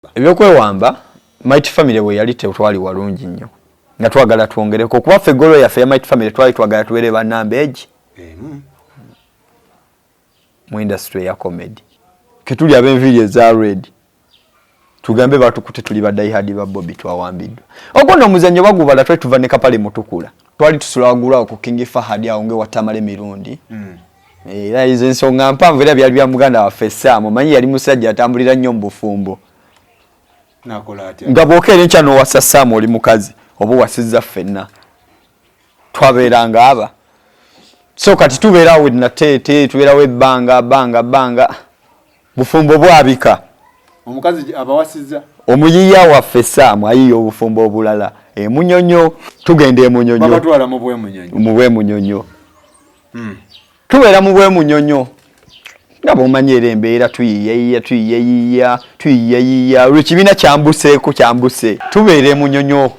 Ebyokwewamba, Mighty Family bwe yali tetwali walungi nnyo nga twagala twongereko, kuba ffe goal yaffe ya Mighty Family twali twagala tubeere banamba egi mu industry eya comedy. Ketuli ab'enviiri eza red, tugambe batukute tuli ba diehard ba Bobi, twawambiddwa. Ogwo nno omuzannyo bagubala. Twali tuva ne kapale mutukula, twali tusula waggulu awo ku King Fahad awo ng'ewatamala emirundi. Era ezo ensonga mpanvu, era byali bya muganda waffe Saamu. Omanyi yali musajja atambulira nnyo mu bufumbo. Nakola atya? Nga bw'okeera enkya n'owasa Saamu, oli mukazi oba owasizza ffenna, twabeeranga aba. So kati tubeerawo Nateete, tubeerawo ebbanga bbanga bbanga, bufumbo bwabika. Omukazi abawasizza? Omuyiya waffe Saamu ayiya obufumbo obulala emunyonyo, tugenda emunyonyo. Babatwala mu bwemunyonyo? Mu bwemunyonyo. Tubeera mu bwemunyonyo nga bwomanyi, era embeera tuyiyayiya, tuyiyayiya, tuyiyayiya, olwo ekibiina kyambuseeko, kyambuse. Tubeera emunyonyo,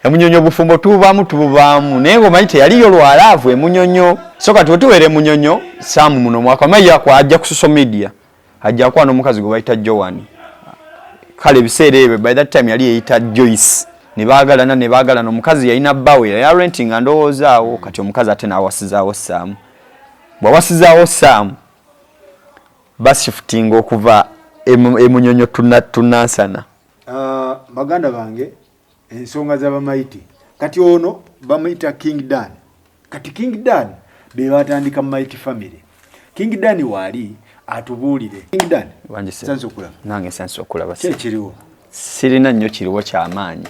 emunyonyo obufumbo tubaamu, tububaamu, naye ngaomanyi teyaliyo lwalaavu emunyonyo. So kati wetubeera emunyonyo, Saamu muno mwaka omanyi yakwa ajja ku social media, ajja akwana omukazi gwe bayita Joan. Kale ebiseera ebyo, by that time yali yeyita Joyce. Ne baagalana, ne baagalana. Omukazi yalina bbawe, yali arenti nga ndowooza awo. Kati omukazi ate n'awasizaawo Saamu. Bw'awasizaawo Saamu, bashifutinga okuva emunyonyo tunansana. Ah, baganda bange, ensonga z'abamaiti. Kati ono bamuyita King Dan. Kati King Dan be batandika Mighty Family. King Dan waali atubuulire. King Dan, sansa okulaba. Nange nsansa okulaba. Ki ekiriwo? Sirina nnyo kiriwo kyamaanyi.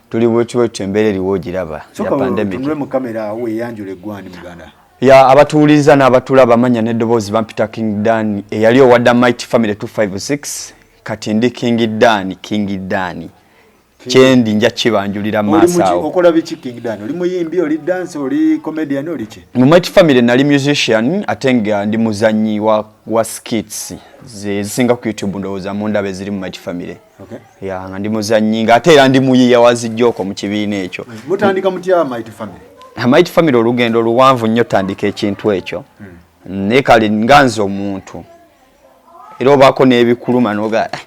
Tuli bwetubwetyo, embeera eriwo ogiraba ya pandemic. Tunule mu kamera awo, weeyanjula eggwani muganda. Ya, abatuwuliriza n'abatulaba, amanya n'eddoboozi bampita King Dan, eyali owadda Mighty Family 256. Kati ndi King Dan. King Dan kyendi nja kibanjulira Oli maaso muki? awo. Okola biki, King Dan? Oli muyimbi, oli dancer, oli comedian, oli ki? Mu Mighty Family nali musician, ate nga ndi muzanyi wa skits ze zisinga ku YouTube. Ndowooza mundaba eziri mu Mighty Family. Ya, nga ndi muzanyi, ng'ate era ndi muyiiya wa zijjooko mu kibiina ekyo. Mutandika mutya Mighty Family? Mighty Family olugendo luwanvu nnyo tandika ekintu ekyo, naye kale nga nze omuntu era obaako n'ebikuluma noga, "Eh,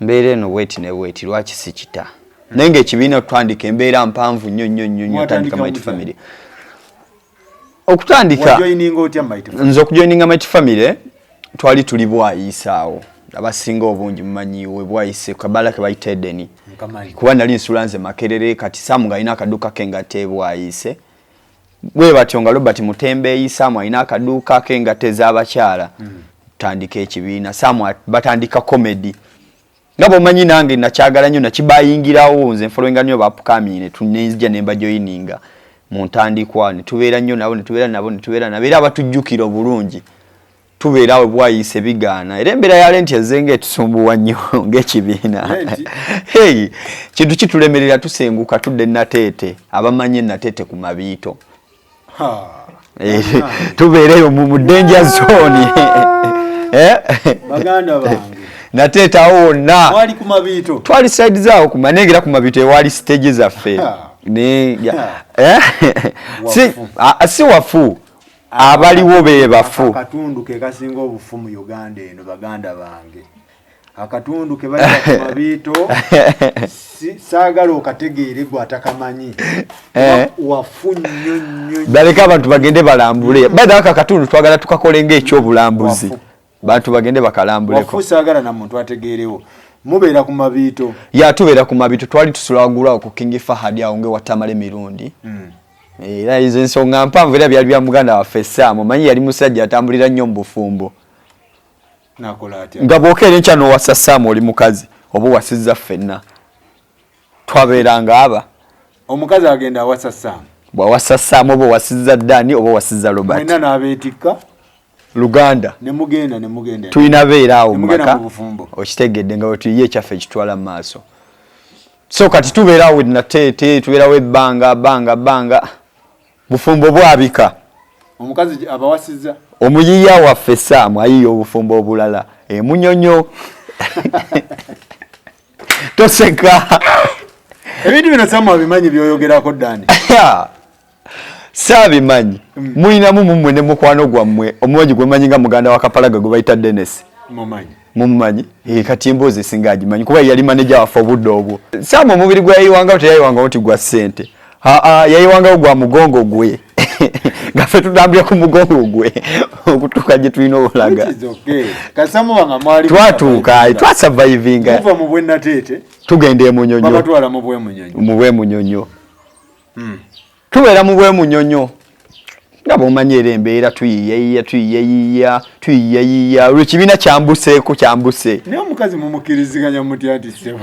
mbeera eno bweti ne bweti, lwaki sikita?" Naye ng'ekibiina tutandika embeera mpanvu nnyo nnyo nnyo nnyo. Mwatandika tandika Mighty mutya? Family okutandika Wajoininga otya Mighty Family? Nze okujoininga Mighty Family, twali tuli Bwayise awo. Abasinga obungi mumanyi we Bwayise, kabala ke bayita Edeni. Nkamanyi. Kuba nali nsula nze Makerere. Kati Saamu ng'alina akaduuka ke ngatta ebwayise bwe batyo, nga Robert Mutembeeyi, Saamu alina akaduuka ke ngatta ez'abakyala. Tutandika ekibiina, Saamu batandika comedy. Nga bwomanyi nange nakyagala nnyo, nakibayingirawo. Nze nfollowinga nnyo bapukamine, nenzija ne mbajoyininga mu ntandikwa, ne tubeera nnyo nabo, ne tubeera nabo, ne tubeera nabo, era abatujjukira obulungi. Tubeera awo bwayise bigaana, era embeera ya renti ezzenga etusumbuwa nnyo ng'ekibiina. Renti? Hey, kintu kitulemerera, tusenguka tudde Nateete. Abamanyi Nateete ku Mabiito. Ha. Eh, tubeereyo mu danger zone. Eh? Baganda bange. Nateete awo wonna. Mwali ku Mabiito? Twali side zaawo ku manengera ku Mabiito, ewali stage zaffe. Ha. Ne eh? Si, Wafu. Si wafu, abaliwo be bafu. Akatundu ke kasinga obufu mu Uganda eno, baganda bange, akatundu ke bayita ku Mabiito. Saagala okategeere gwe atakamanyi. Eh. Wafu nnyo nnyo nnyo. Baleke abantu bagende balambule. Baida aka katundu twagala tukakole ng'ekyobulambuzi. Wafu. Bantu bagende bakalambuleko. Wafu, saagala na muntu ategeerewo. Mubeera ku Mabiito? Ya, tubeera ku Mabiito. Twali tusula waggulu awo ku King Fahad awo ng'ewatamala emirundi. Era ezo ensonga mpanvu, era byali bya muganda waffe Saamu. Omanyi yali musajja atambulira nnyo mu bufumbo. Nakola atya? Nga bw'okeera enkya n'owasa Saamu, oli mukazi oba owasizza ffenna, twabeeranga aba. Omukazi agenda awasa Saamu? Bw'awasa Saamu, oba owasizza Dani, oba owasizza Robert. Mwenna n'abeetikka? Luganda. Ne mugenda, ne mugenda. Tulina beera awo mu Nemugenda maka. mu bufumbo. Okitegedde, nga wetuyiye ekyaffe ekitwala mu maaso. So kati tubeera awo Nateete, tubeerawo ebbanga bbanga bbanga, bufumbo bwabika. Omukazi abawasizza? Omuyiya waffe Saamu ayiya obufumbo obulala emunyonyo. Toseka. Ebintu bino Saamu abimanyi byoyogerako, Dani? Saabimanyi. Mulinamu mummwe ne mukwano gwammwe omumanyi gwe manyi nga muganda wa Kapalaga gwe bayita Denis. Mumanyi. Mumumanyi? Eh, kati emboozi esinga agimanyi kuba yali maneja waffe obudde obwo. Saamu omubiri gwe yayiwangawo teyayiwangawo nti gwa ssente, aa, yayiwangawo gwa mugongo gwe, nga ffe tutambulira ku mugongo gwe okutuuka gye tulina obulaga. Twatuuka, twasurvivinga. Tugenda emunyonyo, mu bwemunyonyo. Tubeera mu bwemunyonyo nga bwomanyi era embeera, tuyiyayiya, tuyiyayiya, tuyiyayiya, olwo ekibiina kyambuseeko, kyambuse. Naye omukazi mumukkiriziganya mutya nti ssebo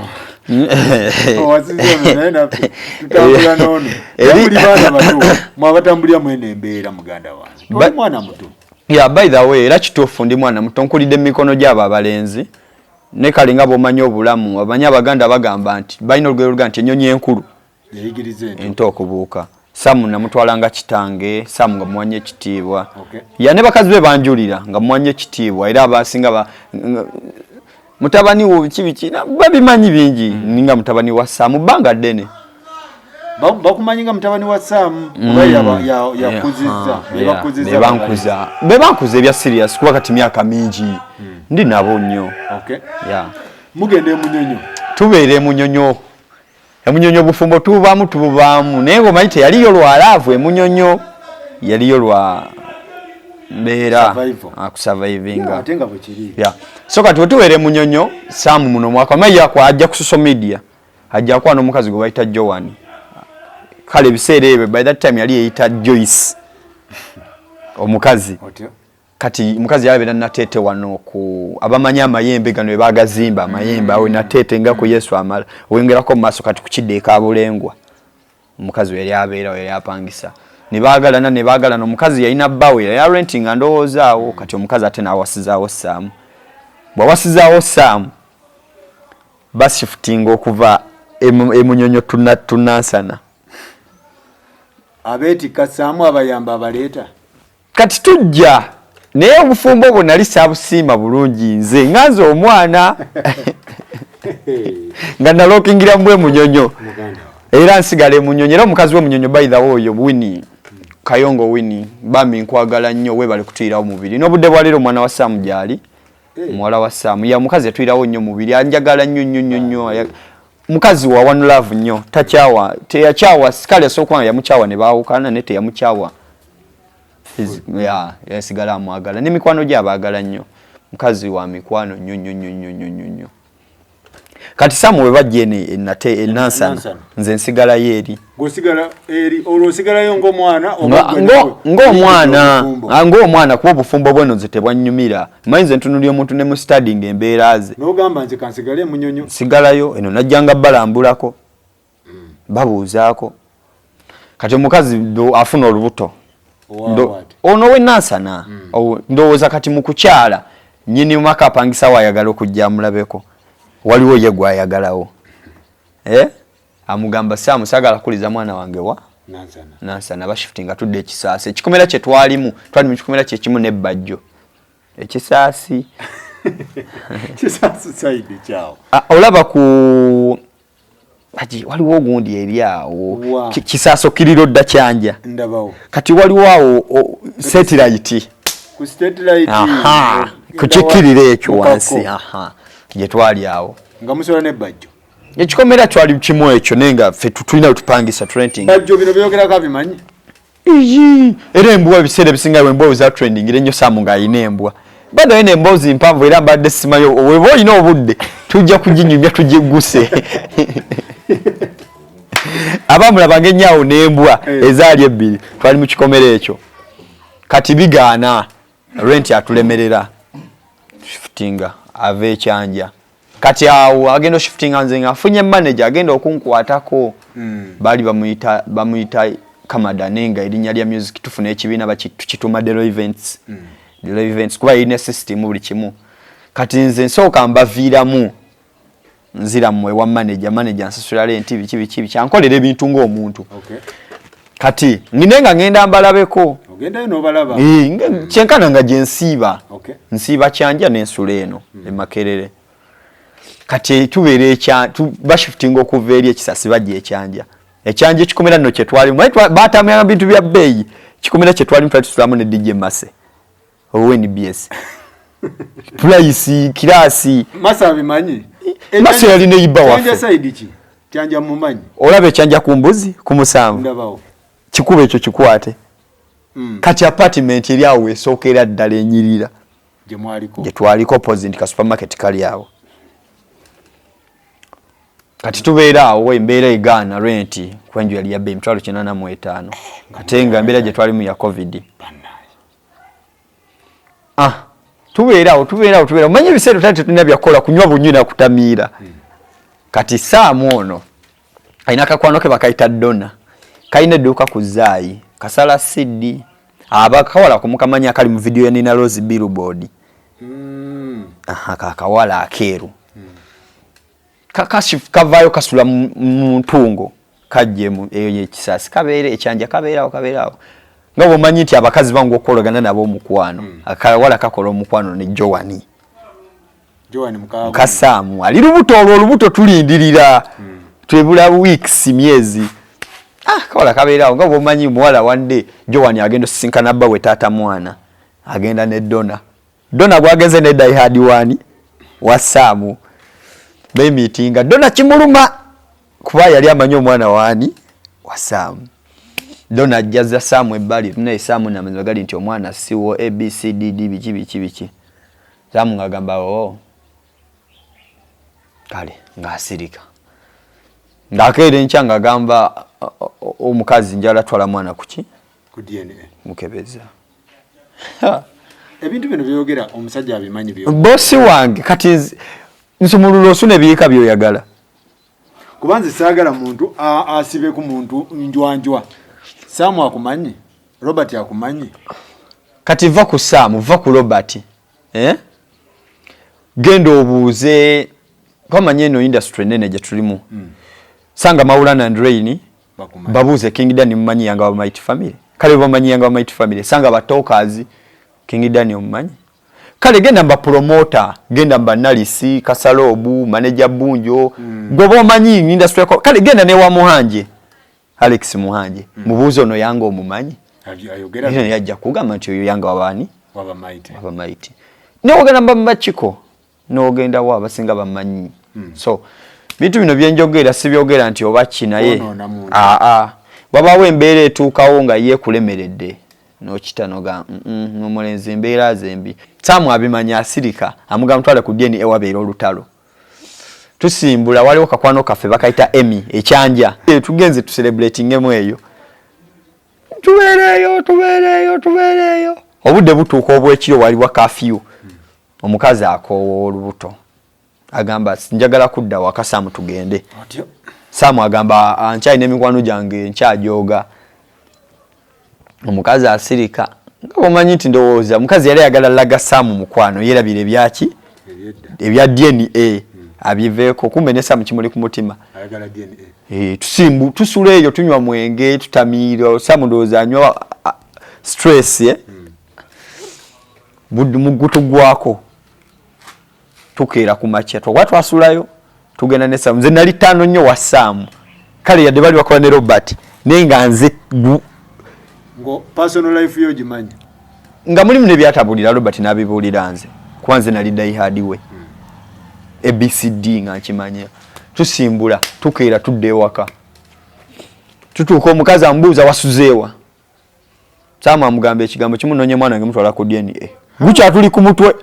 owasiza ono, naye naffe tutambula n'ono? Muli baana bato mwabatambulira mwene embeera. Muganda wange, oli mwana muto. Yeah, by the way, era kituufu ndi mwana muto, nkulidde mu mikono gy'abo abalenzi. Ne kale nga bw'omanyi obulamu, abamanyi Abaganda bagamba nti balina olugero oluga nti ennyonyi enkulu yayigiriza ento ento okubuuka. Samu namutwala nga kitange. Samu nga muwanye ekitiibwa. Ya, ne bakazi be banjulira nga muwanye ekitiibwa, era abasinga mutabani wo biki biki babimanyi bingi. Ninga mutabani wa Samu bbanga ddene. Bakumanyi nga mutabani wa Saamu oba yakuzizza? Bebakuzizza? Bebankuza, bebankuza ebya serious, kuba kati myaka mingi ndi nabo nnyo. Yeah. Mugenda emunyonyo. Tubeera emunyonyo. Emunyonyo obufumbo tubaamu, tububaamu, naye ngaomanyi teyaliyo lwa love. Emunyonyo yaliyo lwa mbeera. Survival. Akusurvivinga. Ate nga bwekiri. Yeah. So kati wetubeera emunyonyo, Saamu muno mwaka omanyi yakwa ajja ku social media, ajja akwana omukazi gwe bayita Joan. Kale ebiseera ebyo, by that time yali yeyita Joyce omukazi. Otyo. Kati mukazi yabeera Nateete wano ku abamanyi amayembe gano ebagazimba amayembe awo Nateete nga ku Yesu amala owengerako mu maaso kati kukidda ekabulengwa, omukazi we yali abeerawo, yali apangisa. Ne baagalana, ne baagalana. Omukazi yalina bbawe yali arentinga, ndowooza awo. Kati omukazi ate n'awasizaawo Saamu. Bw'awasizaawo Saamu, bashifutinga okuva emunyonyo tunansana. Abeetikka Saamu abayamba abaleeta. Kati tujja, naye obufumbo obwo nali saabusiima bulungi nze nga nze omwana nga nalookingira mu bwemunyonyo. Muganda wa Era nsigala emunyonyo, era omukazi w'emunyonyo, by the way, oyo Winnie Kayongo, Winnie bambi nkwagala nnyo, weebale kutuyirawo mubiri n'obudde bwa leero. Omwana wa Saamu gyali. Muwala wa Saamu ya mukazi yatuyirawo nnyo mubiri, anjagala nnyo nnyo nnyo nnyo. Mukazi wa one love nnyo, takyawa, teyakyawa. Kale asobola okuba nga yamukyawa ne baawukana, naye teyamukyawa. Ya, yasigala amwagala n'emikwano gye abaagala nnyo. Mukazi wa mikwano nnyo nnyo nnyo nnyo nnyo nnyo nnyo. Kati Saamu we bajja eno enate enansana, Nansana. Nze nsigalayo eri. Gweosigala eri, olwo osigalayo ng'omwana oba Ng'omwana. Obufumbo? Ah, ng'omwana, kuba obufumbo bweno nze tebwannyumira. Manyi nze ntunulira omuntu ne mu studying embeera ze. N'ogamba nze kansigale emunyonyo. Nsigalayo eno, najjanga balambulako, babuuzaako. Kati omukazi afuna olubuto. Ono wenansana. Ndowooza kati mu kukyala nyini maka apangisawo ayagala okujja amulabeko, waliwo ye gwayagalawo, eh? Amugamba, "Saamu, saagala kukuliza mwana wange wa Nansana." Nansana bashiftinga tudde ekisaasi, ekikomera kye twalimu. Twali mu kikomera kyekimu nebbajjo ekisaasi. Kisaasi side kyawo? Ah, olaba ku Haji, waliwo ogundi eri awo. Kisaaso kiriro dda kyanja. Ndabawo. Kati waliwo awo satellite. Ku satellite. Aha, ku kikiriro ekyo wansi, aha gye twali awo. Nga musola nebbajjo? Ekikomera twali kimu ekyo, naye nga ffe tulina wetupangisa, renting. Bajjo bino byogerako abimanyi? Iyi, era embwa ebiseera ebisinga embwa za trending era ennyo. Saamu ng'alina embwa badayo nemboozi mpanvu, era mbadde simayo weba olina obudde tujja kuginyumya tugigguse. Abamulabanga ennyo n'embwa ezaali ebbiri. Twali mu kikomero ekyo. Kati bigaana, rent atulemerera, shiftinga ava ekyanja. Kati awo agenda oshiftinga, nze nga nfunye manager agenda okunkwatako. Baali bamuyita Kamada, naye nga erinnya lya music tufuna ekibiina tukituuma Delo Events. Delo Events kuba erina system buli kimu. Kati nze nsooka mbaviiramu, nziramu ewa manager. Manager nsasula rent, biki biki biki, ankolera ebintu ng'omuntu. Kati ngine nga ngenda mbalabeko. Ogendayo n'obalaba? Eh, kyenkana nga gye nsiiba. Nsiiba kyanja n'ensula eno emakerere. Kati tubeera bashiftinga okuva eri ekisasi bajja ekyanja. Ekyanja ekikomera nno kyetwalimu batambulanga bintu bya bbeeyi. Kikomera kyetwalimu twali tusulamu ne DJ Mase owe NBS. Pulaisi kiraasi. Masa abimanyi. Masa yali neiba waffe. Kyanja side ki? Kyanja mumanyi. Olaba ekyanja ku mbuzi ku musanvu. Ndabawo. Kikuba ekyo kikwate. Kati apartment eri awo esookera ddala enyirira. Gye mwaliko. Gye twaliko opposite ka supermarket kali awo. Kati tubeera awo embeera egaana renti kwenju yali yabbe 805 ate nga embeera gye twalimu ya covid. Ah, tubeera awo tubeera awo tubeera omanyi ebiseera tutali tetulina byakukola kunywa bunywi na kutamiira. Kati Saamu ono alina akakwano ke bakayita Donna, kalina edduuka ku Zaayi kasala CD abakawala kumukamanya akali mu vidiyo ya Nina Rose Billboard. Aha, kakawala akeeru. Kavaayo kasula mu ntungo kajje mu eyo y'ekisaasi kabeere ekyanja kabeerawo kabeerawo nga bw'omanyi nti abakazi bangu okukolagana nabo omukwano. Akawala kakola omukwano ne Joani. Joani Mukasaamu ali lubuto olwo olubuto tulindirira. Twebula weeks myezi. Ah, kawala kabeerawo nga bw'omanyi muwala one day Joani agenda osisinkana bba we taata mwana agenda ne Donna. Donna gwagenze ne Die Hard wani wa Saamu bemitinga Donna kimuluma kuba yali amanyi omwana wani wa Saamu. Donna ajjaza Saamu ebbali naye Saamu namazima gali nti omwana siwo A B C D D biki biki biki. Saamu ng'agamba oo kale ng'asirika ng'akeera enkya ng'agamba omukazi njala twala mwana kuki ku DNA mukebeza. Ebintu bino byogera omusajja abimanyi byo. Bosi wange kati nsumulula osuna ebiyiika by'oyagala. Kuba nze saagala muntu asibe ku muntu njwanjwa. Saamu akumanyi, Robert akumanyi. Kati va ku Saamu, va ku Robert. Genda obuuze kwamanya eno industry nene gye tulimu. Sanga Maulana and Rain babuuze King Danny mumanyi yanga wa Mighty Family. Kale bamanyi yanga wa Mighty Family. Sanga ba talkers King Danny omumanyi. Kale genda mba promoter, genda mba Nalisi, Kasalobu, manager Bunjo. Gwe bomanyi industry yako. Kale genda ne wa Muhanje. Alex Muhanje. Mubuuze ono yanga omumanyi. Ayogera. Yeye yajja kugamba nti oyo yanga wabani? Waba Mighty. Waba Mighty. Ne ogenda mba Machiko. N'ogenda wa abasinga bamanyi. So bintu bino byenjogera sibyogera nti oba ki naye. Wabaawo embeera etuukawo nga ye kulemeredde n'okita noga omulenzi embeera ze mbi. Saamu abimanya asirika amugamba mutwale ku DNA wabeera olutalo. Tusimbula waliwo kakwano kaffe bakayita Emmy ekyanja. Tugenze tucelebratingemu eyo. Tubeereeyo tubeereeyo tubeereeyo. Obudde butuuka obw'ekiro waliwo curfew. Omukazi akoowa olubuto agamba njagala kudda waka Saamu tugende. Saamu agamba nkyalina emikwano gyange nkyajooga. Omukazi asirika nga bw'omanyi nti ndowooza omukazi yali ayagala laga Saamu mukwano yeerabira ebyaki ebya DNA abiveeko kumbe ne Saamu kimuli ku mutima. Tusimbu tusula eyo tunywa mwenge tutamiira Saamu ndowooza anywa stress Mugutugwako tukeera ku makya twakuba twasulayo tugenda ne Saamu. Nze nali ttaano nnyo wa Saamu kale yadde bali bakola ne Robert naye nga nze ngo personal life yo gimanyi nga mulimu ne byatabulira Robert n'abibuulira nze kuba nze nali die hard we. ABCD nga nkimanya. Tusimbula tukeera tudda ewaka tutuuka omukazi amubuuza wasuzeewa. Saamu amugamba ekigambo kimu nonye mwana wange mutwala ku DNA. Gukyatuli ku mutwe.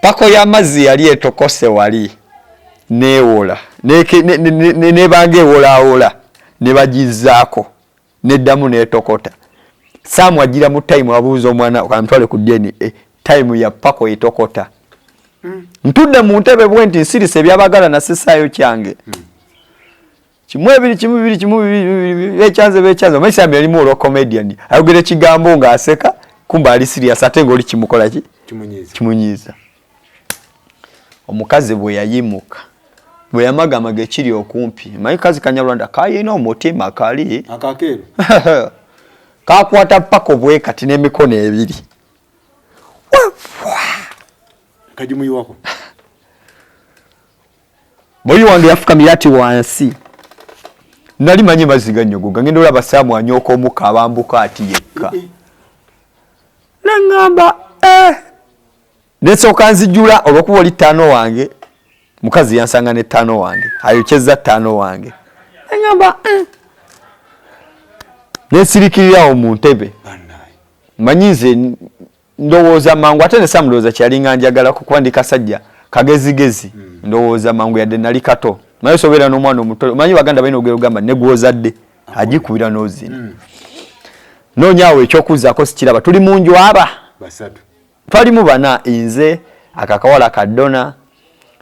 Pako y'amazzi yali etokose wali neewola nebanga ewolaawola ne bagizzaako neddamu n'etokota. Saamu agira mu time abuuza omwana amutwale ku DNA. Time ya pako etokota. Ntudde mu ntebe bwe nti nsirise ebyabagala nasisaayo kyange. Kimu ebiri kimu bibiri kimu bibiri bekyanze bekyanze. Omanyi Saamu yalimu olwa comedian ayogera ekigambo ng'aseka kumbe ali serious ate ng'oli kimukola ki? Kimunyiiza. Omukazi bwe yayimuka bwe yamagamaga ekiri okumpi manyi kazi Kanyarwanda kayina omutima kali akakeeru kakwata pako bwe kati n'emikono ebiri kagimuyiwako. Boyi wange yafukamira ati wansi. Nali manyi mazzi gannyogoga ngenda olaba Saamu anyooka omukka abambuka ati yekka. Naŋŋamba eh. Nesooka nzijula olwokuba oli ttaano wange, mukazi yansanga ne ttaano wange, ayokyezza ttaano wange. Naŋŋamba eh. Nensirikirirawo mu ntebe. Manyi nze ndowooza mangu, ate ne Sam ndowooza kyeyalinga njagalako kuba ndi kasajja kagezigezi. Ndowooza mangu yadde nali kato. Manyi osobeera n'omwana omuto, manyi baganda balina olugero olugamba ne gw'ozadde agikubira n'ozina. Noonya awo ekyokuzzaako sikiraba, tuli mu nju aba basatu, twalimu bana, nze akakawala ka Donna,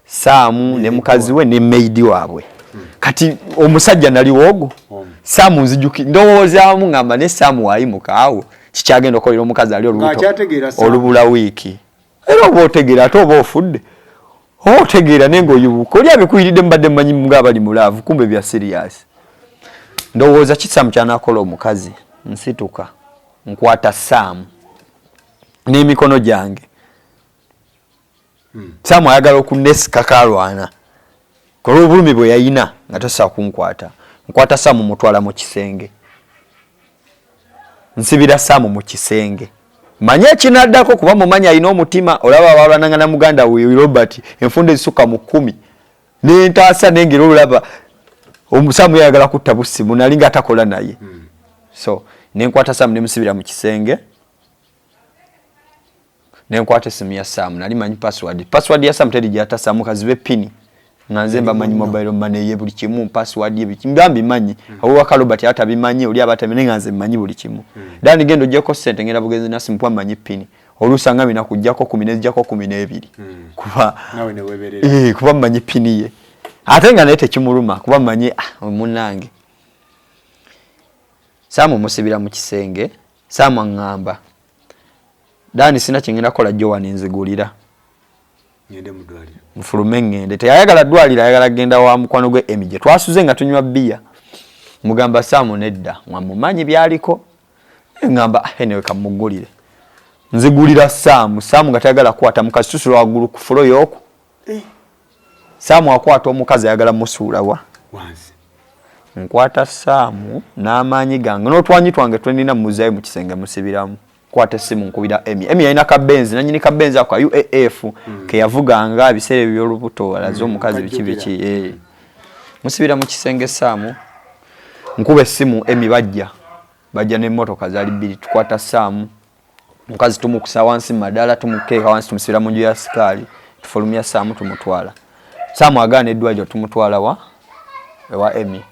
Saamu ne mukazi we ne maid waabwe. Kati omusajja naliwo ogwo Saamu nzijuki ndowoozaamu ngamba ne Saamu wayimuka awo kikyagenda okukolera omukazi ali olubuto olubula wiiki, era oba otegeera ate oba ofudde oba otegeera naye ng'oyibuka oli abikuyiridde mubadde mumanyi ng'abali mu laavu, kumbe bya serious. Ndowooza ki Saamu ky'anaakola omukazi? Nsituka nkwata Saamu n'emikono gyange. Saamu ayagala okunesikako alwana olw'obulumi bwe yayina nga tasobola kunkwata. Nkwata Saamu mutwala mu kisenge, nsibira Saamu mu kisenge, manye ekinaddako kuba mumanyi alina omutima. Olaba balwananga na muganda we Robert enfunda ezisukka mu 10 nentaasa nengera olaba Saamu yayagala kutta busimu nali nga atakola naye. So nenkwata Saamu nemusibira mu kisenge, nenkwata esimu ya Saamu, nali manyi password. Password ya Saamu teri gyata Saamu kazibe pini nga nze mba manyi mobile money ye buli kimu, password ye biki mba mbimanyi. Awaka Robert atabimanyi, oli abatabimanyi, nga nze mmanyi buli kimu. Dani genda oggyeko ssente, ngenda bugenzi na simu kuba mmanyi pini. Oluusi nga bina kujjako 10 nezijjako 12 kuba kuba mmanyi pini ye, ate nga naye tekimuluma kuba mmanyi munnange. Saamu musibira mu kisenge. Saamu aŋŋamba, Dani sina kyengenda kukola, Joan nzigulira nfulume ŋŋende. Teyayagala ddwaliro, ayagala kugenda wa mukwano gwe Emi gye twasuze nga tunywa bbiya. Mugamba Saamu nedda, mwamumanyi byaliko. Ŋŋamba anyway kamugulire. Nzigulira Saamu. Saamu nga tayagala kukwata mukazi, tusula waggulu ku fulo y'oku. Saamu akwata omukazi ayagala musuula wa wansi. Nkwata Saamu n'amaanyi gange n'otwanyi twange twenina muzaayo mu kisenge musibiramu. Kwata essimu nkubira Emi. Emi yalina kabenzi, nanyini kabenzi ako UAF ke yavuganga ebiseera ebyo by'olubuto alaze omukazi biki biki. Musibira mu kisenge Saamu, nkuba essimu Emi bajja. Bajja n'emmotoka zaali bbiri, tukwata Saamu. Mukazi tumukusa wansi madaala, tumuteeka wansi, tumusibira mu nju ya sikaali, tufulumya Saamu tumutwala. Saamu agaana eddwaliro, tumutwala wa ewa Emi.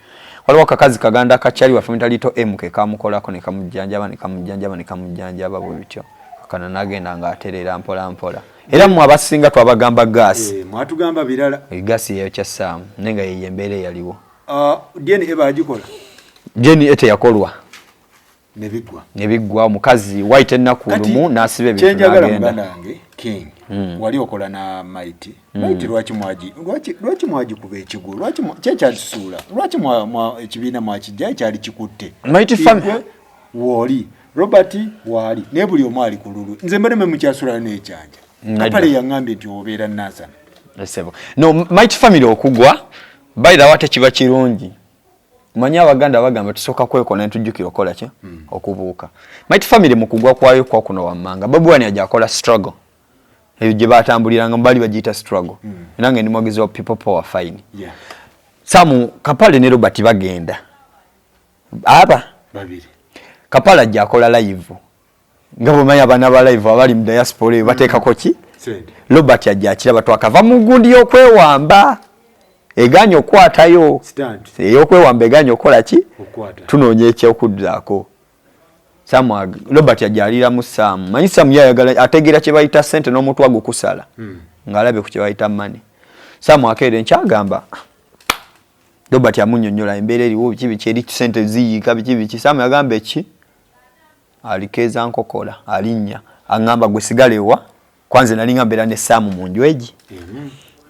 Waliwo akakazi kaganda kakyali waffe mutalito M ke kamukolako ne kamujjanjaba ne kamujjanjaba ne kamujjanjaba bwe bityo. Kana n'agenda ng'atereera mpola mpola. Era mmwe abasinga twabagamba gaasi. Mwatugamba birala. Gaasi yeyokya Saamu naye nga yeyo embeera eyaliwo. DNA baagikola? DNA teyakolwa. Nebiggwa. Nebiggwa, omukazi wayita ennaku lumu n'asiba ebintu n'agenda. Kyenjagala muganda wange King, wali okola na Mighty. Mighty lwaki mwagi lwaki mwagikuba ekigwo, lwaki kyekyakisuula, lwaki ekibiina mwakijja ekyali kikutte? Mighty family wooli, Robert waali, naye buli omu ali ku lulwe. Nze mbadde mukyasulayo n'ekyanja. Kapale yaŋŋambye nti obeera Nansana. No, Mighty family okugwa by the way tekiba kirungi. Manyi abaganda bagamba tusooka kwekona ne tujjukira okukola ki? Okubuuka. Mighty family mu kugwa kwayo kwa kuno wammanga, Bobi Wine ajja akola struggle. Eyo gye batambuliranga bali bagiyita struggle. Era nga ndi muwagizi wa people power fine. Samu Kapale ne Robert bagenda. Aba babiri. Kapale ajja akola live. Nga bw'omanyi abaana ba live abali mu diaspora eyo bateekako ki? Robert ajja akiraba twakava mu gundi y'okwewamba. Egaanye okukwatayo. Ey'okwewamba egaanye okukola ki? Tunoonya ekyokuddaako. Samu Robert ajja aliramu Samu. Manyi Samu ye ayagala ategeera kye bayita ssente n'omutwe agukusala. Ng'alabye ku kye bayita money. Samu akeera enkya agamba Robert amunnyonnyola embeera eriwo biki biki eri ssente ziyiika biki biki. Samu yagamba eki alikeeza nkokola alinnya aŋŋamba gwe sigala ewa kwanze nali nga mbeera ne Samu mu nju egi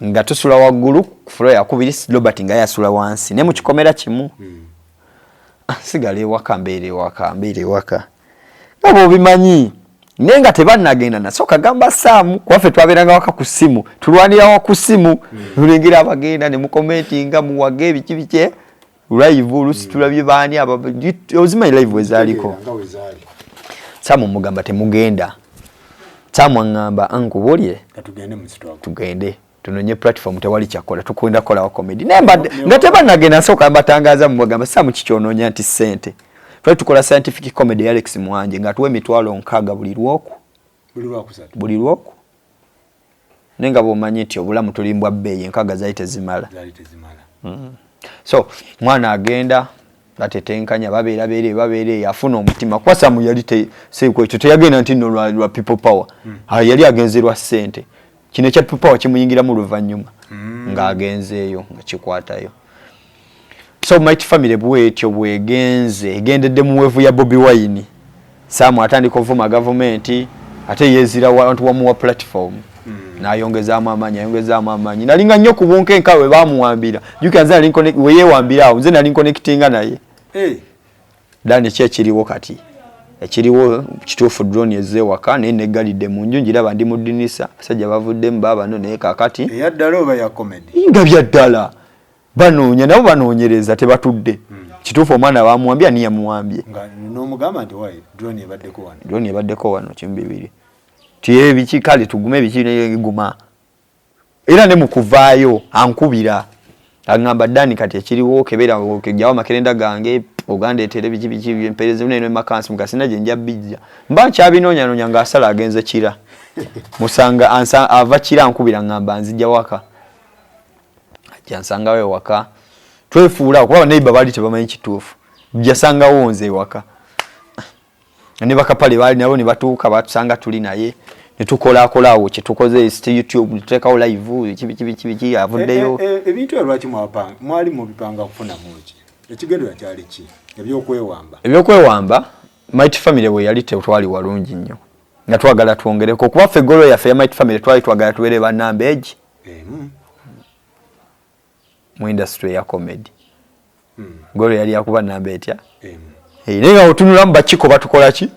nga tusula waggulu ku fulo yakubiri, Robert nga yasula wansi naye mu kikomera kimu. Sigala ewaka, mbeera ewaka, mbeera ewaka nga bw'obimanyi, naye nga tebannagenda nasooka gamba Samu kuba ffe twabeeranga waka ku ssimu tulwanirawa ku ssimu tulengera abagenda ne mukomentinga muwage biki biki live oluusi tulabye baani ozimanyi live wezaaliko. Samu mugamba temugenda. Sam aŋŋamba nkubuulire, Katugende mu struggle. Tugende tunonye platform, tewali kyakola, tukunda kukolawo comedy. Naye mbadde nga tebannagenda, nsooka mbatangaaza, mubagamba, Sam kikyonoonya nti ssente twali tukola scientific comedy ya Alex Mwanje ng'atuwa 60,000 buli lwoku. Buli lwakusatu. Buli lwoku, naye nga bw'omanyi nti obulamu tulimbwa bbeeyi, 60 zaali tezimala. Zaali tezimala. So mwana agenda batetenkanya, babeera beere babeera eyo, afuna omutima kuba Samu yali seeko ekyo teyagenda nti nno lwa people power. Ah, yali agenze lwa ssente. Kino ekya people power kimuyingiramu luvannyuma ng'agenzeeyo nga kikwatayo. So Mighty Family bwetyo bwegenze, egendedde mu wave ya Bobi Wine. Samu atandika ovuma gavumenti, ate yeezira wantu wamuwa platform, n'ayongezaamu amaanyi, ayongezaamu amaanyi. Nalinga nnyo ku bunkenka we bamuwambira. Jjukira nze nali we yeewambira awo, nze nali nconnectinga naye. Dani, ki ekiriwo kati? Ekiriwo kituufu, drone ezze ewaka, naye neggalidde mu nju, ngiraba ndi mu ddinisa, abasajja bavuddemu baabano, naye kaakati Eyaddala oba ya comedy? Nga byaddala, banoonya nabo, banoonyereza, tebatudde. Kituufu omwana bamuwambye, ani yamuwambye? Nga n'omugamba nti wayi drone ebaddeko wano. Drone ebaddeko wano, kimu bibiri ti ebiki. Kale tugume, ebiki guma. Era ne mu kuvaayo ankubira, aŋŋamba, Dani, kati ekiriwo kebera jawo amakerenda gange ogandeetere biki biki mpeereze neno emakansi mukasina gye nja bijja. Mba nkyabinoonyanoonya ng'asala agenze Kira, musanga ava Kira, nkubira, ŋŋamba nzija waka, ajja nsangawo ewaka, twefuula kuba baneiba baali tebamanyi kituufu. Jasangawo nze ewaka ne bakapale baali nabo ne batuuka, batusanga tuli naye ne tukolakola awo kyetukoze site YouTube, netuteekawo live biki biki biki biki, avuddeyo. Ebintu ebyo lwaki mwali mubipanga kufunamu ki? Ekigendera kyali ki ebyokwewamba? Ebyokwewamba, Mighty Family bwe yali tetwali walungi nnyo, nga twagala twongereko, kuba ffe goal yaffe ya Mighty Family twali twagala tubeere banamba egi mu industry ya comedy. Goal yali yakuba namba etya? Naye nga otunulamu bakiko batukola ki?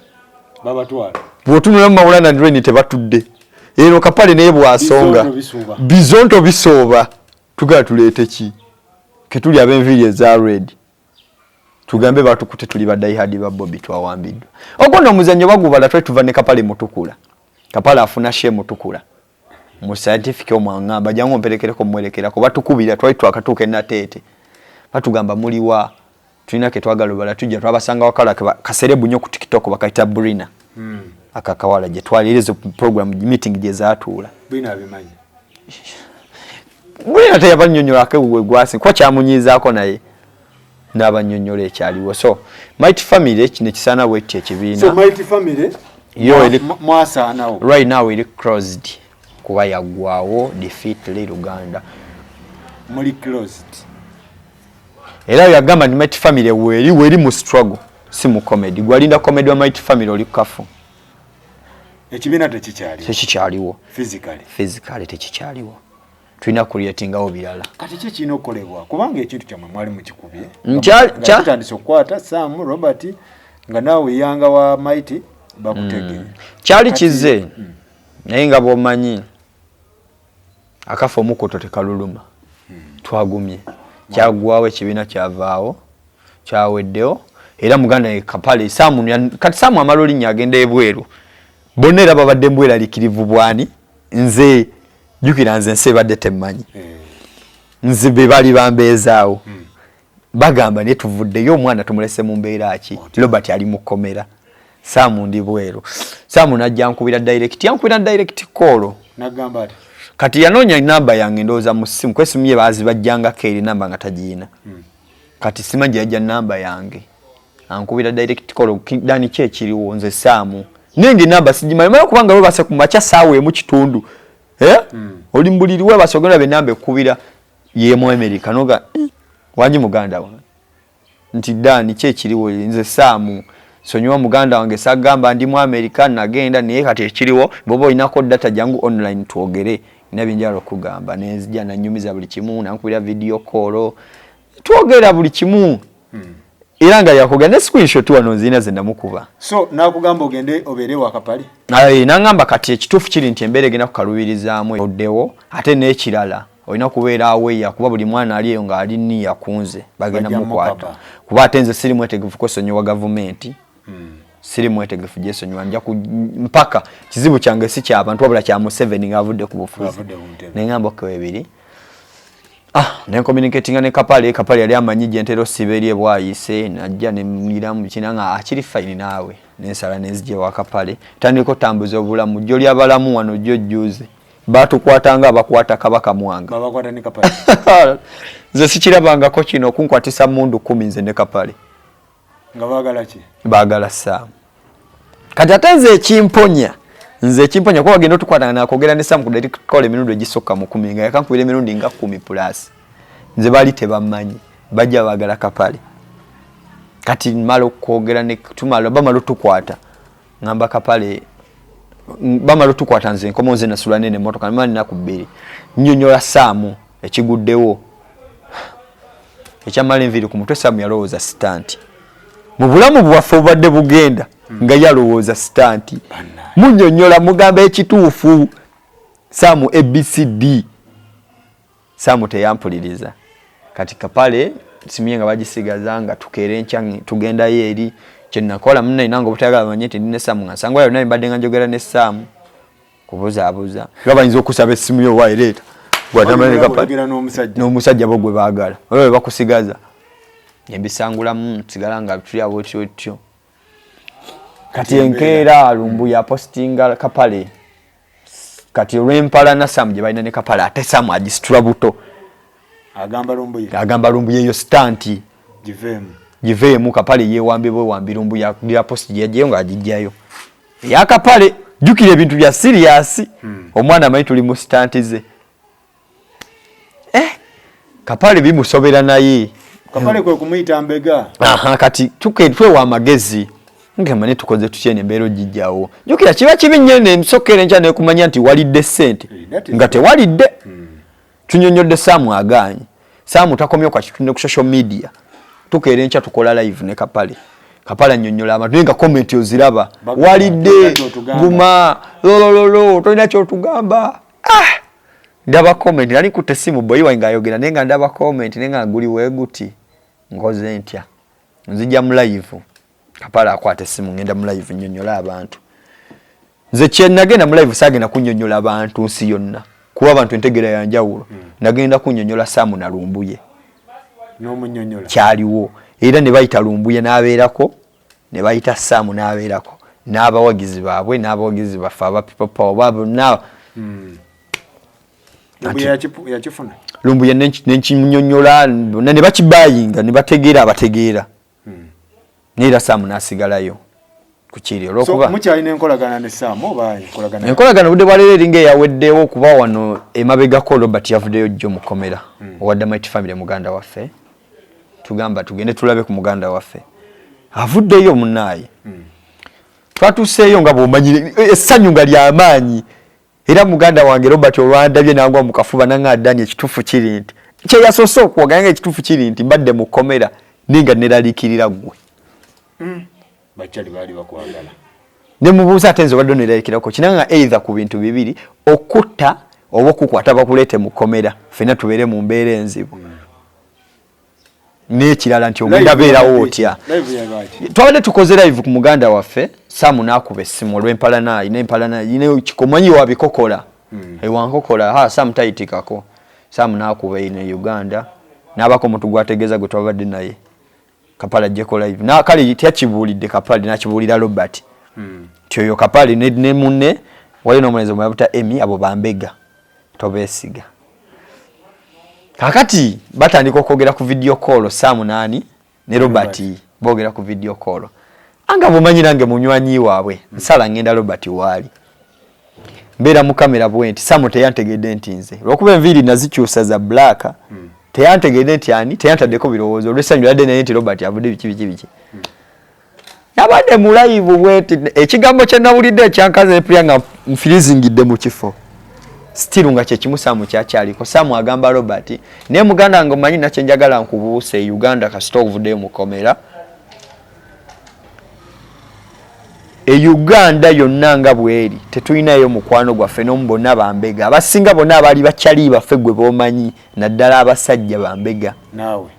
Babatwala. Bw'otunulamu Mawulana Dreni tebatudde eno, kapale naye bw'asonga. Bizonto bisuuba. Bizonto bisooba. Tugala tuleete ki ketuli ab'enviiri eza red, tugambe batukute tuli ba diehard ba Bobi, twawambiddwa. Ogwo nno omuzannyo bagubala. Twali tuva ne kapale mutukula, kapale afuna she mutukula mu scientific omwo, aŋŋamba jangu omperekereko, mwerekerako. Batukubira, twali twakatuuka enateete, batugamba muliwa, tulina ke twagala obala, tujja. Twabasanga wakala kaserebu nnyo ku TikTok, bakayita Brina. Akakawala gye twali era ezo program meeting gye zaatuula. Bwina abimanyi. Brina teyabannyonnyolako gwe gwasi kuba kyamunyiizaako, naye n'abannyonnyola ekyaliwo. So Mighty Family kino ekisaana bwetti ekibiina. So Mighty Family Yo mwasaanawo. Right now eri closed kuba yaggwawo defeat li Luganda. Muli closed. Era yagamba nti Mighty Family weeri, weeri mu struggle, si mu comedy. Gwalinda comedy wa Mighty Family, oli kafu. Ekibiina tekikyaliwo. Tekikyaliwo. Physically. Physically tekikyaliwo, tulina creatingawo birala. Kati ki kirina okukolebwa, kubanga ekintu kyammwe mwali mukikubye? Nga kitandise okukwata Sam Robert, nga naawe yanga wa Mighty bakutegere. Kyali kizze, naye nga bw'omanyi akafa omukuto tekaluluma. Twagumye, kyaggwawo, ekibiina kyavaawo, kyaweddewo. Era muganda ye kapale Samu kati Samu amala olinnya agenda ebweru, bonna era babadde mbweraliikirivu bwani. Nze jjukira nze ensi ebadde temmanyi. Nze be baali bambeezaawo, bagamba naye tuvuddeyo, omwana tumulese mu mbeera ki? Robert ali mu kkomera, Saamu ndi bweru. Saamu najja nkubira direct, yankubira direct call. Nagamba ati? Kati yanoonya namba yange ndowooza mu ssimu, kuba essimu ye baazibajjangako eri namba nga tagiyina. Kati simanyi gye yajja namba yange, ankubira direct call, Dani, ki ekiriwo? Nze Saamu, naye nga enamba sigimanyi. Manyi kubanga webase ku makya 1:15, eh? Oli mu buliri webase, ogenda benamba ekkubira yemu America, noga, "Eh, wangi muganda wange?" Nti Dani, ki ekiriwo? Nze Saamu, sonyiwa muganda wange, sagamba ndi mu America, nagenda, naye kati ekiriwo bwoba olinako data jangu online twogere, nina byenjagala okugamba. Nenzija nanyumiza buli kimu, nankubira video call, twogera buli kimu. Era nga yakogera ne screenshot wano nzirina ze namukuba. So nakugamba ogende obeere wakapale? Aye, nangamba kati ekituufu kiri nti embeera egenda kukalubirizaamu oddewo, ate n'ekirala olina kubeera aweya, kuba buli mwana ali eyo ng'ali niya kunze bagenda Bajja mukwata. Mukaba. Kuba ate nze siri mwetegefu kwesonyiwa gavumenti. Siri mwetegefu gyesonyiwa, nja mpaka kizibu kyange si kyabantu wabula kya Museveni ng'avudde ku bufuzi. Neŋŋamba okay ebiri. Ah, ne communicatinga ne Kapale. Kapale yali amanyi gye ntera osiba eri ebwayise, najja ne muyiramu kina nga akiri fine naawe. Nensala nenzija ewa Kapale, tandika otambuza obulamu jjo lyabalamu wano jjo jjuze batukwatanga abakwata Kabaka Mwanga. Babakwata ne Kapale. Nze sikirabangako kino okunkwatisa mundu 10 nze ne Kapale. Nga baagala ki? Baagala Saamu. Kati ate nze ekimponya, nze ekimponya kuba bagenda otukwatanga nakwogera ne Saamu ku direct call emirundi egisukka mu 10, nga yakankubira emirundi nga 10 plus. Nze baali tebammanyi, bajja baagala Kapale. Kati mmala okwogera ne tumala, bamala otukwata. Ngamba Kapale, bamala otukwata nze nkomo nze nasula nene emmotoka, nimala nnaku 2. Nnyonnyola Saamu ekiguddewo. Ekyamala enviiri ku mutwe Saamu yalowooza stunt. Mu bulamu bwaffe obubadde bugenda nga yalowooza stunt. Munnyonnyola mugamba ekituufu. Saamu ABCD. Saamu teyampuliriza. Kati Kapale simuye nga bagisigaza nga tukeera enkya tugendayo eri. Kye nakola munne nange obutayagala bamanye nti ndi ne Saamu nga nsangwa yonna mbadde nga njogera ne Saamu. Kubuzaabuza. Nga bayinza okusaba essimu yo waayi leeta. N'omusajja bo gwe baagala. Olwo bwe bakusigaza. Embisangulamu nsigala nga tuli awo otyo otyo. Kati enkeera Lumbuye apostinga Kapale. Kati olw'empalana Saamu gye balina ne Kapale ate Saamu agisitula buto. Agamba Lumbuye. Agamba Lumbuye eyo stunt. Giveemu. Giveemu Kapale yeewambye bwewambi Lumbuye agira post gye yaggyeyo ng'agiggyayo. Eya Kapale jjukira ebintu bya serious. Omwana amanyi tuli mu stunt ze. Kapale bimusobera naye. Kapale kwe kumuyita mbega. Aha, kati twewa amagezi. Ngamba ne tukoze tutya eno embeera ogijjawo. Jjukira kiba kibi nnyo eno ensokera enkya nekumanya nti walidde ssente nga tewalidde. Tunyonnyodde Saamu agaanyi. Saamu takomye kwa kitunde ku social media. Tukeera enkya tukola live ne Kapale. Kapale annyonnyola abantu naye nga comment oziraba. Walidde, guma, lolololo, tolina ky'otugamba. Ah! Ndaba comment, nali nkutte essimu boyi wange ng'ayogera naye nga ndaba comment naye nga guli weeguti. Nkoze ntya? Nzija mu live. Kapale akwata essimu ngenda mu live nnyonnyola abantu. Nze kye nagenda mu live saagenda kunnyonnyola bantu nsi yonna kuba abantu entegeera ya njawulo. Nagenda kunnyonnyola Saamu na Lumbuye. N'omunnyonnyola. Kyaliwo era ne bayita Lumbuye n'abeerako, ne bayita Saamu n'abeerako, n'abawagizi baabwe n'abawagizi baffe aba People Power ba bonna. Lumbuye yakifuna? Lumbuye nenkimunyonnyola bonna ne bakibayinga ne bategeera abategeera. Naye era Saamu n'asigalayo ku kiri olw'okuba So, mukyalina enkolagana ne Saamu oba enkolagana? Enkolagana obudde bwa leero eringa eyaweddewo kuba wano emabegako Robert yavuddeyo jjo mu kkomera owa Damight Family muganda waffe. Tugamba tugende tulabe ku muganda waffe. Avuddeyo munnaaye. Twatuuseeyo nga bw'omanyi essanyu nga ly'amaanyi. Era muganda wange Robert olwandabye n'angwa mu kafuba n'aŋŋamba Dani ekituufu kiri nti kye yasoose okwogera nga ekituufu kiri nti mbadde mu kkomera naye nga neeraliikirira ggwe. Bakyali baali bakwagala. Ne mubuuza ate nze obadde oneeraliikirako ki n'aŋŋamba either ku bintu bibiri okutta oba okukwata bakuleete mu kkomera ffenna tubeere mu mbeera enzibu. N'ekirala nti ogenda beerawo otya. Twabadde tukoze live ku muganda waffe Saamu n'akuba essimu olw'empalana alina empalana alina kikomanyi wabikokola. Ewankokola ha Saamu tayitikako. Saamu n'akuba eno e Uganda n'abako omuntu gw'ategeeza gwe twabadde naye. Kapale ajjeko live. Na kale teyakibuulidde Kapale n'akibuulira Robert. Nti oyo Kapale ne munne waliwo n'omulenzi omulala bamuyita Emmy abo bambega tobeesiga. Kaakati batandika okwogera ku video call Saamu n'ani ne Robert boogera ku video call. Anga bw'omanyi nange munywanyi waabwe nsala ngenda Robert waali. Mbeera mu kamera bwe nti Saamu teyantegedde nti nze olw'okuba enviiri nazikyusa za black teyantegedde nti ani teyantaddeko birowoozo olw'essanyu lyadde naye nti Robert avudde biki biki biki. Nabadde mu live bweti ekigambo kye nawulidde ekyankaza epulya nga nfirizingidde mu kifo. Still nga kye kimu Saamu kyakyaliko. Saamu agamba Robert naye muganda wange omanyi nakye njagala nkubuuse e Uganda kasita ovuddeyo mu kkomera. E Uganda yonna nga bw'eri tetulinayo mukwano gwaffe n'omu bonna bambega. Abasinga bonna abaali bakyali baffe gwe b'omanyi naddala abasajja bambega. Naawe.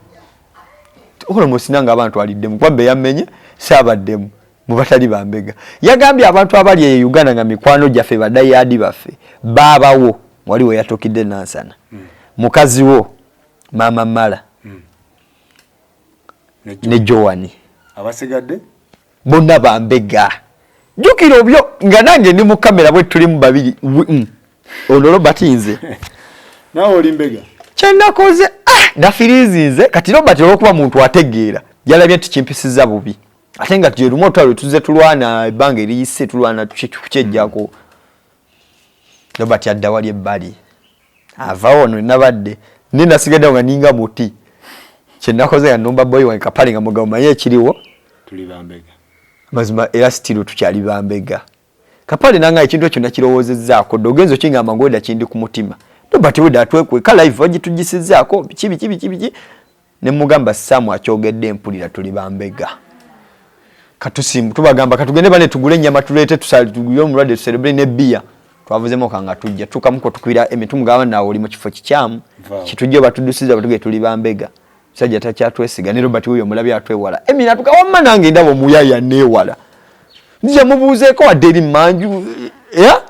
Almost nange abantu aliddemu kuba mbe yammenye saabaddemu. Mu batali bambega yagambye abantu abali eyo Uganda nga mikwano gyaffe, badayaadi baffe baabawo. Wali we yatuukidde Nansana, mukazi wo Maama Mala ne Joani. Abasigadde bonna bambega. Jjukira obyo nga nange ndi mu kamera bwe tulimu babiri, ono Robert nze. Naawe oli mbega. Kyenakoze, ah, nafiriizinze. Kati Robert olwokuba muntu ategeera, yalabye nti kimpisiza bubi, ate nga gye lumu olutalo lwe tuzze tulwana ebbanga eriyise, tulwana kukyejjako. Robert adda wali ebbali, avawo ono nabadde naye nasigaddewo nga ninga muti. Kyenakoze nga numba boy wange Kapale nga mugabo, manye ekiriwo. Tuli bambega. Mazima era still tukyali bambega. Kapale nanga ekintu ekyo nakirowoozezzaako dde, ogenza okingamba ng'owedda kindi ku mutima. Robert wedda atwekweka live bagitugisizaako biki biki biki biki, ne mugamba Saamu akyogedde mpulira tuli bambega. Katusimbu tubagamba katugende bane tugule ennyama tuleete tusale tugule omulwadde tuserebule ne bbiya. Twavuzemo kanga tujja tukamuko tukubira emi tumugamba naawe oli mu kifo kikyamu kitujje batudusiza batuge tuli bambega. Musajja takyatwesiga ne Robert wuyo omulabi atwewala. Emi natuka wamma nange ndaba omuyaya neewala, nzija mubuuzeeko wadde eri manju ya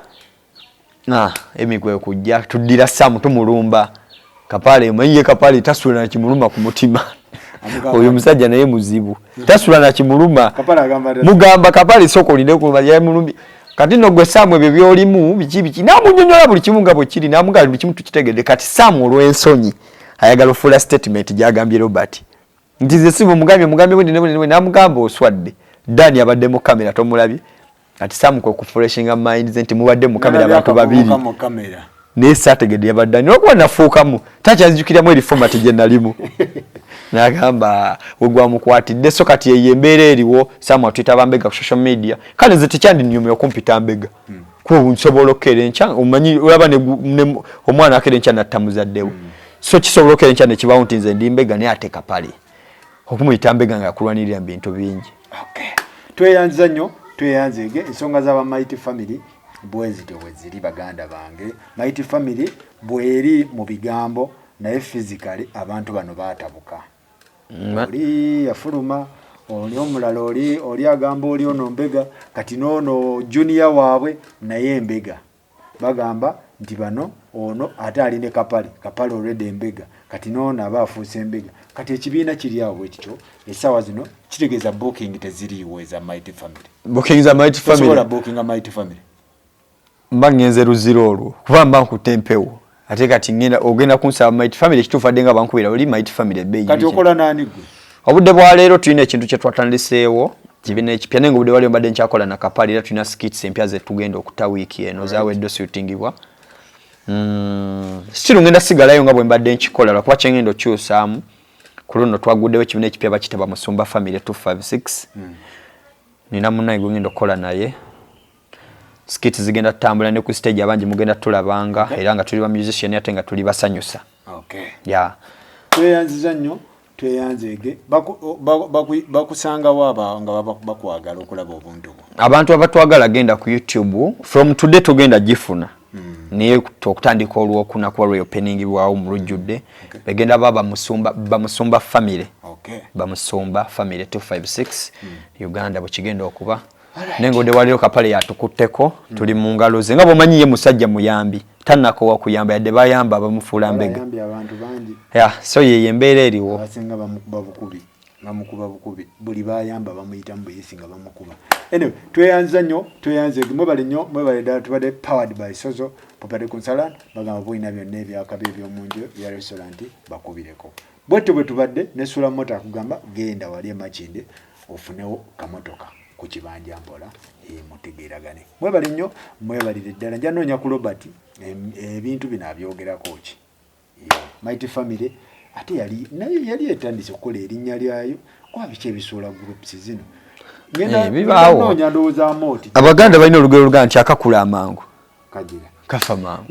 Emi kwe kujja tuddira Saamu tumulumba Kapale. Omanyi ye Kapale tasula na kimuluma ku mutima. Oyo musajja naye muzibu, tasula na kimuluma. Mugamba Kapale sooka olinde kuluma yamulumbi. Kati nno gwe Saamu ebyo byolimu biki biki, namunyonyola buli kimu nga bwe kiri, namugamba buli kimu tukitegedde. Kati Saamu olw'ensonyi ayagala ofuula statement gyagambye Robert nti nze si mugambye mugambye bwe ne namugamba oswadde Dani abadde mu kamera tomulabye. Kati Saamu kwe kufreshinga mind ze nti mubadde mu kamera abantu babiri, naye saategedde yabadde ani olwokuba nafuukamu takyanzijukiramu eri format gye nalimu. Nagamba wegwamukwatidde. So kati eyo embeera eriwo. Saamu atuyita bambega ku social media, kale nze tekyandinyumya okumpita mbega, kuba nsobola okukeera enkya, omanyi olaba omwana akeera enkya natta muzaddewe, so kisobola okukeera enkya nekibawo nti nze ndi mbega. Naye ate Kapale okumuyita mbega nga akulwanirira mu bintu bingi. Tweyanziza nnyo, tweyanzeege. Ensonga z'aba Mighty Family bwe zityo bwe ziri, baganda bange. Mighty Family bweri mu bigambo, naye physically abantu bano baatabuka. Oli yafuluma, oli omulala oli oli agamba oli ono mbega, kati noono junior waabwe naye mbega. Bagamba nti bano ono ate ali ne Kapale, Kapale already embega, kati noono aba afuuse embega. Kati ekibiina kiri awo bwe kityo essaawa zino. Kitegeeza booking teziriiwo eza Mighty Family. Booking za Mighty Family tosobola bookinga Mighty Family. Mba ngenze Luzira olwo kuba mba nkutte empewo, ate kati ngenda ogenda kunsaba Mighty Family. Ekituufu adde nga bankubira oli Mighty Family ebbeeyi. Kati okola naani gwe? Obudde bwa leero tulina ekintu kye twatandiseewo, kibiina ekipya, naye nga obudde bwaleero mbadde nkyakola na Kapale. Era tulina skits empya zetugenda okuta wiiki eno, zawedde oshootingibwa. Still ngenda sigalayo nga bwe mbadde nkikola, lwakuba kyengenda okyusaamu ku luno twaguddewo ekibiina ekipya bakita Bamusumba Family 256. Nina munnaye gwe ngenda okukola naye skit, zigenda tutambula ne ku stage, abangi mugenda tulabanga era nga tuli ba musician ate nga tuli basanyusa. Yeah. Tweyanziza nnyo, tweyanzeege. Bakusangawo aba nga bakwagala okulaba obuntu bwo? Abantu abatwagala genda ku YouTube. From today tugenda gifuna, naye okutandika olwokuna kuba lweopeningibwawo mu lujjudde, begenda ba Bamusumba, Bamusumba Family. Bamusumba Family 256 Uganda bwekigenda okuba. Naye nga odde Kapale yatukutteko, tuli mu ngalo ze. Nga bwomanyi ye musajja muyambi, tannakowa kuyamba yadde bayamba bamufuula mbega. Bayambye abantu bangi. Yeah, so yeyo embeera eriwo. Abasinga bamukuba bukubi, bamukuba bukubi. Buli bayamba bamuyitamu buyisi nga bamukuba. Anyway, tweyanza nnyo, tweyanze, mwebale nnyo, mwebale ddala. Tubadde powered by Sozo Property Consultant. Bagamba bulina byonna ebyakabi ebyomunju bya restaurant, bakubireko. Bwetyo bwe tubadde ne Sula Mota akugamba genda wali emakinde ofunewo kamotoka ku kibanja mpola, mutegeeragane. Mwebale nnyo, mwebalire ddala. Nja noonya ku Robert ebintu bino abyogerako ki. Mighty Family ate yali naye yali etandise okukola erinnya lyayo, oba biki ebisuula groups zino. Bibaawo. Noonya, ndowooza Amooti. Abaganda balina olugero olugamba nti akakula amangu kagira kafa mangu.